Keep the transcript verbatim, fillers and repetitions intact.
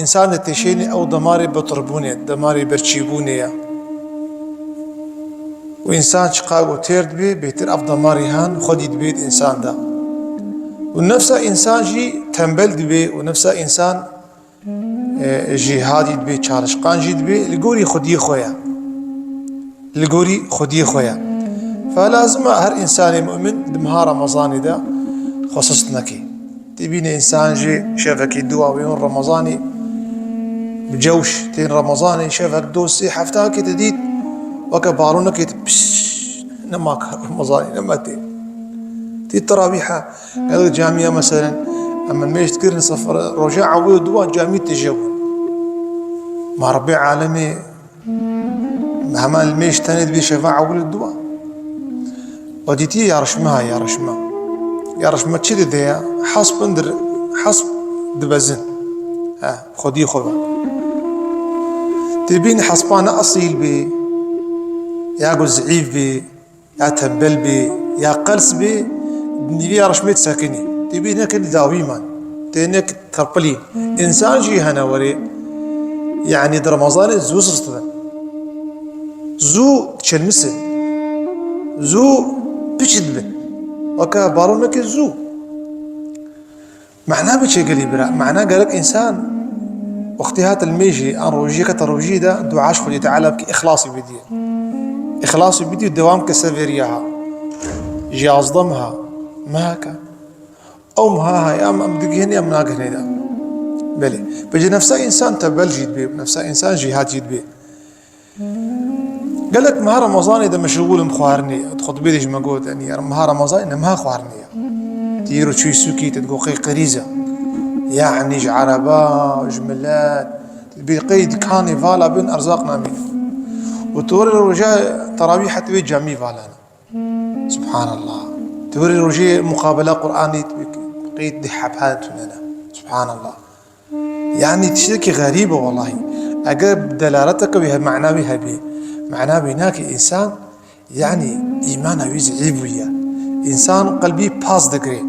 Însan de têşênê ew demarê bitirbûnê, demarê berçîbûnê ye. Û însan çiqas ku têr dibe, bêtir ev demarê han xwedî dibe di însan de. Û nefsa însan jî tembel dibe û nefsa însan, e, jîhadî dibe, çalışkan jî dibe, li gorî xwediyê xwe ye. Li gorî xwediyê xwe ye. Fe lazim e her însanê mumin di meha Remezanê de xwe sist neke. Tê bîne însan jî şevekî dua wê hûn Remezanê bi cewş tên Remezanê şevek do sê hefta ke te dît weke balonekê te pişt, nema ka Remezanê, nema tê. Tê terawîha, gelek camiya meselen, em mêj dikirin sefere, roja ewil û duwa camî tije bûn. Ma Rebbê alemê heman li mêj tenê dibê şeva ewil û duwa. We dîtî yarışma, yarışma. Yarışma çi dide ya? Hesp indir, hesp dibezin. He, xwedî xwe be. Tê bîn hespa ne esîl bê, ya ku zîf bê, ya tembel bê, ya qels bê, nîvê yarışmê disekinî. Tê bîn nekin dawî man. Tê nek Terpilî. Însan jî hene werê, yanî di Remezanê zû sist dibin. Zû diçilmisin. Zû piç dibin. Weke balonekê zû. Mana bi çê gelî bira? Mana gerek însan wextê hat li mêjî an rojiyê kete rojiyê de dua ji Xwedê Teala bike, îxlasî bidî. Îxlasî bidî û dewam ke ser vê riya ha. Ji yazdeh meha, meheke. Ew meha heye, em, em digihînê, em nagihînê de. Belê. Pêjî nefsa însan tebel jî dibe, nefsa însan jîhad jî dibe. Gelek meha Remezanê de meşgûl in xwarinê. Di xutbê de jî me got, yanî, meha Remezanê ne meha xwarinê ye. Tîr û çûyî sûkî te digot qey qerîz e. Yanî ji ereba, ji milet, bi qey dikanê vala bin erzaq namîne. Û tu were roja terawîh heta wê camî vala ne. Subhanallah. Tu were rojê muqabela Qur'anê tu qey di hebha tune ne. Subhanallah. Yanî tiştekî xerîb e wellahî. Eger delaleteke wî he-, mana wî hebê, mana wî nake însan, yanî îmana wî zîf bûye. Însan qelbî pas digire.